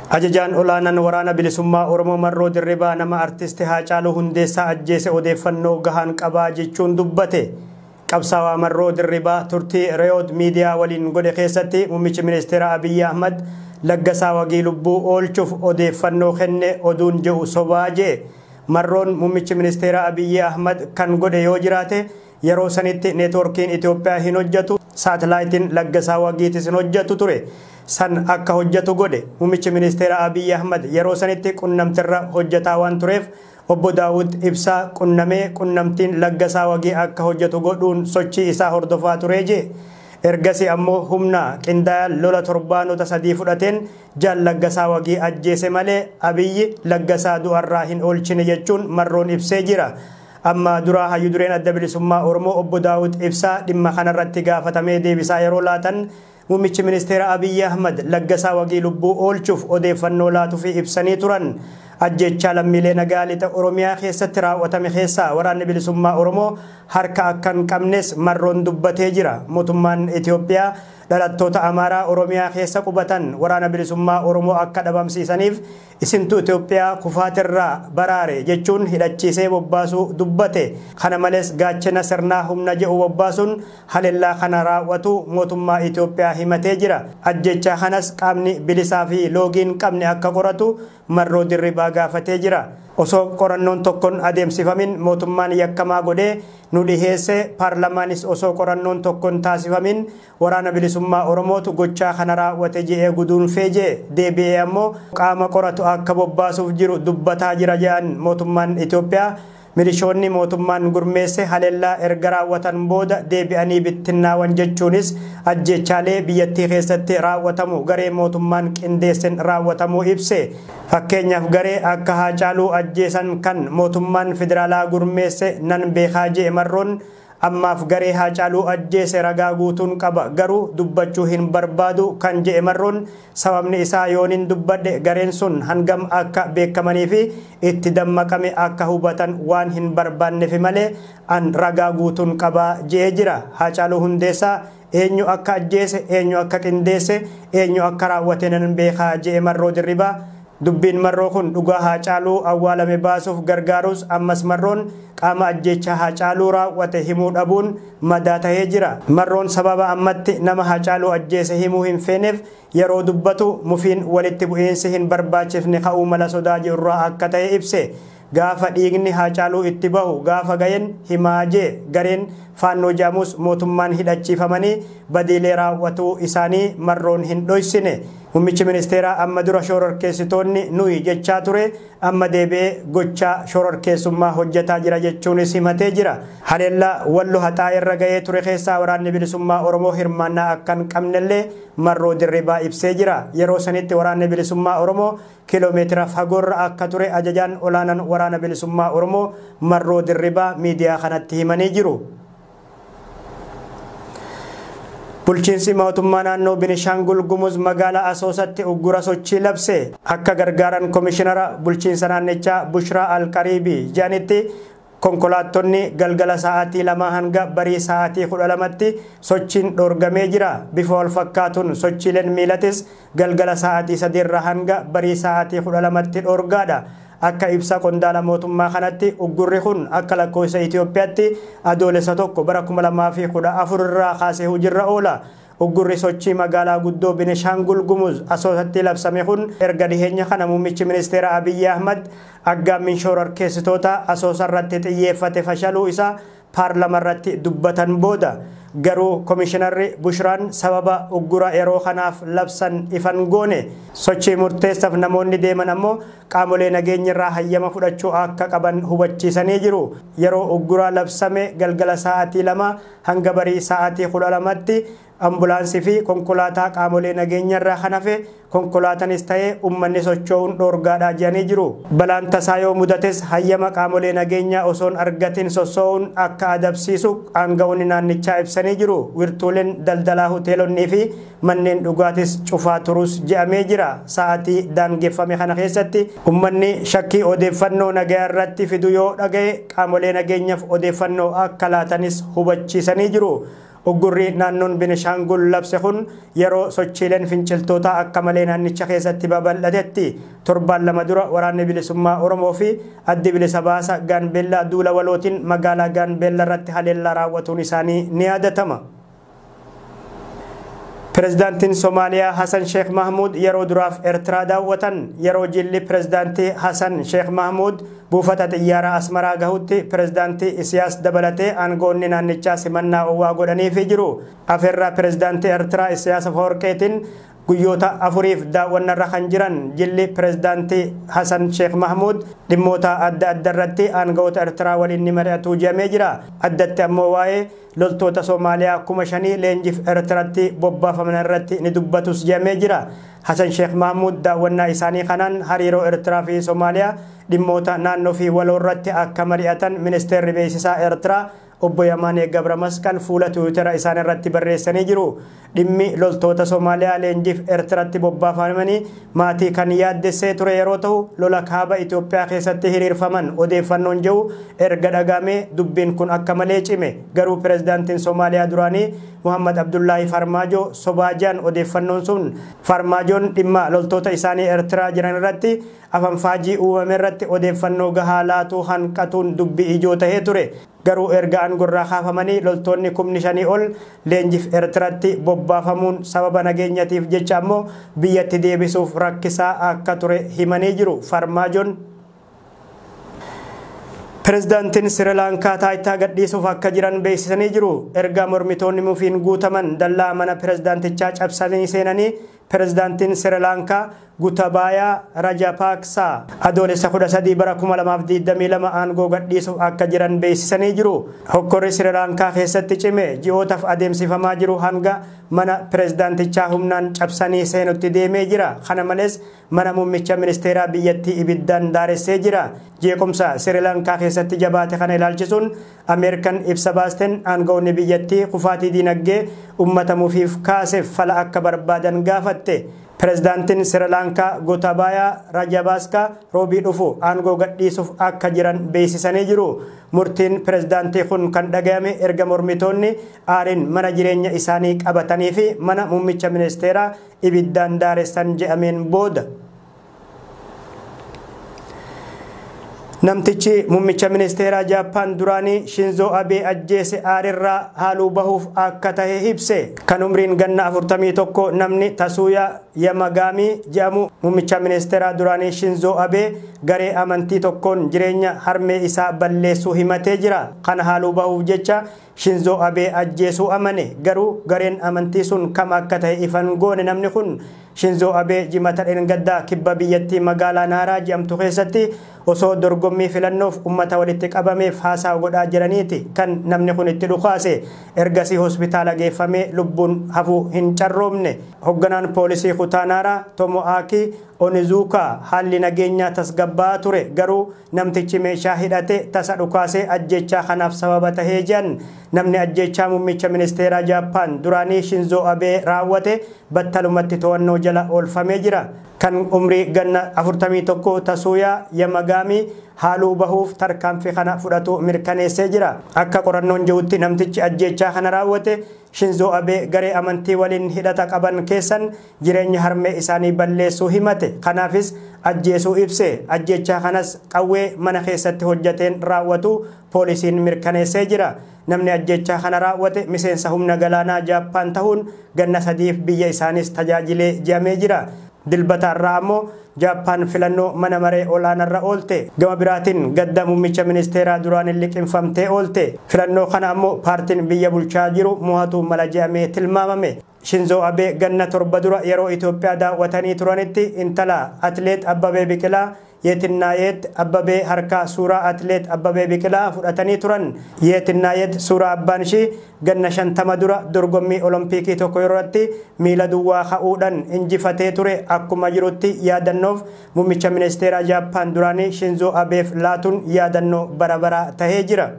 Ajajaan olaanaan waraana bilisummaa Oromoo Marroo Dirribaa nama artisti Haacaaluu Hundeessaa ajjeese odeeffannoo gahaan qabaa jechuun dubbate. Qabsaawaa Marroo Dirribaa turtii Reyoot miidiyaa waliin godhe keessatti muummichi ministeera Abiyyi Ahmad Laggasaa Wagii lubbuu oolchuuf odeeffannoo kenne oduun jedhu sobaa jee. Marroon muummichi ministeera Abiyyi Ahmad kan godhe yoo jiraate yeroo sanitti neetwoorkiin Itoophiyaa hin hojjetu, saatalaayitiin Laggasaa Wagiitis hin hojjetu ture. San akka hojjetu godhe. Muummichi ministeera Abiyyi Ahmad yeroo sanitti qunnamtirra hojjetaa waan tureef obbo Daawud Ibsaa qunnamee qunnamtiin Laggasaa Wagii akka hojjetu godhuun sochii isaa hordofaa ture jee. Ergasii ammoo humna qindaa'aa lola torbaanota 3 fudhateen jaal Laggasaa Wagii ajjeese malee Abiyyi Laggasaa du'arraa hin oolchine jechuun Marroon ibsee jira. Amma duraa hayyuu dureen adda bilisummaa Oromoo obbo Daawud Ibsaa dhimma kanarratti gaafatamee deebisaa yeroo laatan muummichi ministeera Abiyyi Ahmad Laggasaa Wagii lubbuu oolchuuf odeeffannoo laatuu fi ibsanii turan. Ajjechaa lammiilee nagaa lixa Oromiyaa keessatti raawwatame keessaa waraanni bilisummaa Oromoo harka akka hin qabnes Marroon dubbatee jira. Mootummaan Itoophiyaa dhalattoota Amaaraa Oromiyaa keessa qubatan waraana bilisummaa Oromoo akka dhabamsiisaniif isintu Itoophiyaa kufaatirraa baraare jechuun hidhachiisee bobbaasuu dubbate. Kana malees gaachana sirnaa humna jedhu bobbaasuun haleellaa kana raawwatu mootummaa Itoophiyaa himatee jira. Ajjechaa kanas qaamni bilisaa fi loogiin qabne akka qoratu Marroo Dirribaa gaafatee jira. Osoo qorannoon tokkoon adeemsifamin mootummaan yakkamaa godhee nu dhiheesse, paarlamaanis osoo qorannoon tokkoon taasifamin waraana bilisummaa Oromootu gochaa kana raawwate je'ee guduunfee jee deebi'ee ammoo qaama qoratu akka bobbaasuuf jiru dubbataa jira jedhan. Mootummaan Itoophiyaa milishoonni mootummaan gurmeesse haleellaa erga raawwatan booda deebi'anii bittinnaawan jechuunis ajjechaalee biyyattii keessatti raawwatamu garee mootummaan qindeessen raawwatamuu ibse. Fakkeenyaaf garee akka Haacaaluu ajjeesan kan mootummaan federaalaa gurmeesse nan beekaa jee Marroon. Ammaaf garee Haacaaluu ajjeese ragaa guutuun qaba garuu dubbachuu hin barbaadu kan je'e Marroon, sababni isaa yoonin dubbadhe gareen sun hangam akka beekamanii fi itti dammaqame akka hubatan waan hin barbaanneef malee an ragaa guutuun qaba je'ee jira. Haacaaluu Hundeessaa eenyu akka ajjeese, eenyu akka qindeesse, eenyu akka raawwate nan beekaa je'e Marroo Dirribaa. Dubbiin Marroo kun dhugaa Haacaaluu awwaalame baasuuf gargaarus ammas Marroon qaama ajjeechaa Haacaaluu raawwate himuu dhabuun madaa tahee jira. Marroon sababa ammatti nama Haacaaluu ajjeese himuu hin feeneef yeroo dubbatu mufiin walitti bu'iinsi hin barbaachifne ka'uu mala sodaa jirurraa akka ta'e ibse. Gaafa dhiigni Haacaaluu itti bahu gaafa ga'een himaa jee. Gareen faannoo jaamus mootummaan hidhachiifamanii badiilee raawwatuu isaanii Marroon hin dhoysine. Muummichi ministeeraa amma dura shororkeessitoonni nuyi jechaa ture amma deebi'ee gochaa shororkeessummaa hojjetaa jira jechuunis himatee jira. Haleellaa Wallo Haxaa irra ga'ee ture keessaa waraanni bilisummaa Oromoo hirmaannaa akka hin qabnellee Marroo Dirribaa ibsee jira. Yeroo sanitti waraanni bilisummaa Oromoo kiiloomeetira fagoorra akka ture ajajaan olaanaan waraana bilisummaa Oromoo Marroo Dirribaa miidiyaa kanatti himanii jiru. Bulchiinsi mootummaa naannoo Binishaangul Gumuz magaalaa Asoosatti uggura sochii labse. Akka gargaaran komishinara bulchiinsa naannichaa Bushraa Alqariibii jedhanitti konkolaattonni galgala sa'aatii 2 hanga barii sa'aatii 12tti sochiin dhoorgamee jira. Bifa wal fakkaatuun sochiileen miilatis galgala sa'aatii 3 irraa hanga barii sa'aatii 12tti dhoorgaadha. Akka ibsa qondaala mootummaa kanatti uggurri kun akka lakkoofsa Itoophiyaatti adoolessa 1 bara 2014 irraa kaasee hojiirra oola. Uggurri sochii magaalaa guddoo Binishaangul Gumuz Asoosatti labsame kun erga dhiheenya kana muummichi ministeera Abiyyi Ahmad aggaammiin shororkeessitoota Asoosa irratti xiyyeeffate fashaluu isaa paarlama irratti dubbatan booda. Garuu komishinarri Bushraan sababa uggura yeroo kanaaf labsan ifan goone. Sochii murteessaaf namoonni deeman ammoo qaamolee nageenya irraa hayyama fudhachuu akka qaban hubachiisanii jiru. Yeroo uggura labsame galgala sa'aatii 2 hanga barii sa'aatii 12tti ambulaansii fi konkolaataa qaamolee nageenya irraa kan hafe konkolaatanis ta'ee uummanni socho'uun dhoorgaadhaa jedhanii jiru. Balaan tasaa yoo mudates hayyama qaamolee nageenyaa osoo hin argatin sossoo'uun akka adabsiisu aangawoonni naannichaa ibsanii jiru. Wirtuuleen daldalaa, hoteelonnii fi manneen dhugaatis cufaa turus je'amee jira. Sa'aatii daangeffame kana keessatti uummanni shakkii odeeffannoo nagaa irratti fidu yoo dhaga'e qaamolee nageenyaaf odeeffannoo akka laatanis hubachiisanii jiru. Uggurri naannoon Benishaangul labse kun yeroo sochiileen finciltoota akka malee naannicha keessatti babal'atetti. Torbaan 2 dura waraanni bilisummaa Oromoo fi addi bilisa baasa Gaanbeellaa duula walootiin magaalaa Gaanbeellaa irratti haleellaa raawwatuun isaanii ni yaadatama. Pirezidaantiin Somaaliyaa Hassan Sheekh Mahmud yeroo duraaf Eertiraa daawwatan. Yeroo jilli pirezidaantii Hassan Sheekh Mahmud buufata xiyyaaraa Asmaraa gahutti pirezidaantii Isiyaas dabalatee aangoonni naannichaa simannaa owwaa godhaniifii jiru. Afeerraa pirezidaantii Eertiraa Isiyaas Afawarqeetiin guyyoota 4 daawwannarra kan jiran jilli pirezidaantii Hassan Sheekh Mahmud dhimmoota adda adda irratti aangawoota Eertiraa waliin ni mari'atu jedhamee jira. Addatti ammoo waa'ee loltoota Soomaaliyaa 5,000 leenjiif Eertiraatti bobbaafaman irratti ni dubbatus jedhamee jira. Hassan Sheekh Mahmud daawwannaa isaanii kanaan hariiroo Eertiraa fi Soomaaliyaa dhimmoota naannoo fi waloo irratti akka mari'atan ministeerri beeksisaa Eertiraa obbo Yamaanee Gabramasqal fuula Tiwiitara isaan irratti barreessanii jiru. Dhimmi loltoota Soomaaliyaa leenjiif Eertiraatti bobbaafamanii maatii kan yaaddessee ture yeroo ta'u, lola kaaba Itoophiyaa keessatti hiriirfaman odeeffannoon jiru erga dhagaamee dubbiin kun akka malee cime. Garuu pirezidaantiin Soomaaliyaa duraanii Muhammad Abdullaahi Farmaajoo sobaajaan odeeffannoon sun Farmaajoon dhimma loltoota isaanii Eertiraa jiran irratti afanfaajii uumame irratti odeeffannoo gahaa laatuu hanqatuun dubbii ijoo tahee ture. Garuu erga aangorraa kaafamanii loltoonni 5,000 ol leenjiif Eertiraatti bobbaafamuun sababa nageenyatiif jecha ammoo biyyatti deebisuuf rakkisaa akka ture himanii jiru Farmaajoon. Pirezidaantiin Sirilaankaa taayitaa gadhiisuuf akka jiran beeksisanii jiru. Erga mormitoonni mufiin guutaman dallaa mana pirezidaantichaa cabsanii seenanii pirezidaantiin Sirilaankaa Gutabaayaa Rajapaaksaa adoolessa 13 bara 2022 aangoo gadhiisuuf akka jiran beeksisanii jiru. Hokkorri Sirilaankaa keessatti cime ji'ootaaf adeemsifamaa jiru hanga mana pirezidaantichaa humnaan cabsanii seenutti deemee jira. Kana malees mana muummicha ministeeraa biyyattii ibiddaan daaressee jira. Jeequmsa Sirilaankaa keessatti jabaate kana ilaalchisuun Ameerikaan ibsa baasteen aangawoonni biyyattii kufaatii diinagdee uummata mufiif kaaseef fala akka barbaadan gaafatte. Pirezidaantiin Sirilaankaa Gotabaayaa Rajabaaska roobii dhufu aangoo gadhiisuuf akka jiran beeksisanii jiru. Murtiin pirezidaantii kun kan dhagayame erga mormitoonni aariin mana jireenya isaanii qabatanii fi mana muummicha ministeeraa ibiddaan daaressan jedhameen booda. Namtichi muummicha ministeeraa Jaappaan duraanii Shinzoo Abee ajjeese aarirraa haaluu bahuuf akka tahe ibse. Kan umriin ganna 41 namni Tasuuyaa Yamagaamii jedhamu muummicha ministeeraa duraanii Shinzoo Abee garee amantii tokkoon jireenya harmee isaa balleessuu himatee jira. Kana haaluu bahuuf jecha Shinzoo Abee ajjeesuu amane. Garuu gareen amantii sun kam akka tahe ifan goone. Namni kun Shinzoo Abee jimata dheengaddaa kibba biyyattii magaalaa Naaraa jedhamtu keessatti osoo dorgommii filannoof uummata walitti qabameef haasaa godhaa jiraniiti kan namni kun itti dhukaase. Ergasii hospitaala geeffamee lubbuun hafuu hin carroomne. Hogganaan poolisii kutaa Naaraa Tomo'aaki Onizuukaa haalli nageenyaa tasgabbaa'aa ture, garuu namtichi meeshaa hidhate tasa dhukaasee ajjechaa kanaaf sababa tahee jiran. Namni ajjechaa muummicha ministeeraa Jaappaan duraanii Shinzoo Abee raawwate battalumatti to'annoo jala oolfamee jira. Kan umrii ganna 41 Tasuuyaa Yamagaamii haaluu bahuuf tarkaanfii kana fudhatu mirkaneessee jira. Akka qorannoon jirutti namtichi ajjechaa kana raawwate Shinzoo Abee garee amantii waliin hidhata qaban keessan jireenya harmee isaanii balleessuu himate. Kanaafis ajjeesuu ibse. Ajjechaa kanas qawwee mana keessatti hojjateen raawwatu poolisiin mirkaneessee jira. Namni ajjechaa kana raawwate miseensa humna galaanaa Jaappaan ta'uun ganna 3 biyya isaanis tajaajilee jedhamee jira. Dilbata irraa ammoo Jaappaan filannoo mana maree olaanaarra oolte. Gama biraatiin gadda muummicha ministeeraa duraan liqinfamtee oolte. Filannoo kana ammoo paartiin biyya bulchaa jiru mo'atu mala jedhamee tilmaamame. Shinzoo Abee ganna 7 dura yeroo Itoophiyaa daawwatanii turanitti intala atileet Abbabee Biqilaa Yeetinnaayet Abbabee harkaa suuraa atileet Abbabee Biqilaa fudhatanii turan. Yeetinnaayet suuraa abbaan ishii ganna 50 dura dorgommii Olompikii tokko irratti miila duwwaa ka'uudhaan injifatee ture akkuma jirutti yaadannoof muummicha ministeeraa Jaappaan duraanii Shinzoo Abeef laatuun yaadannoo bara baraa tahee jira.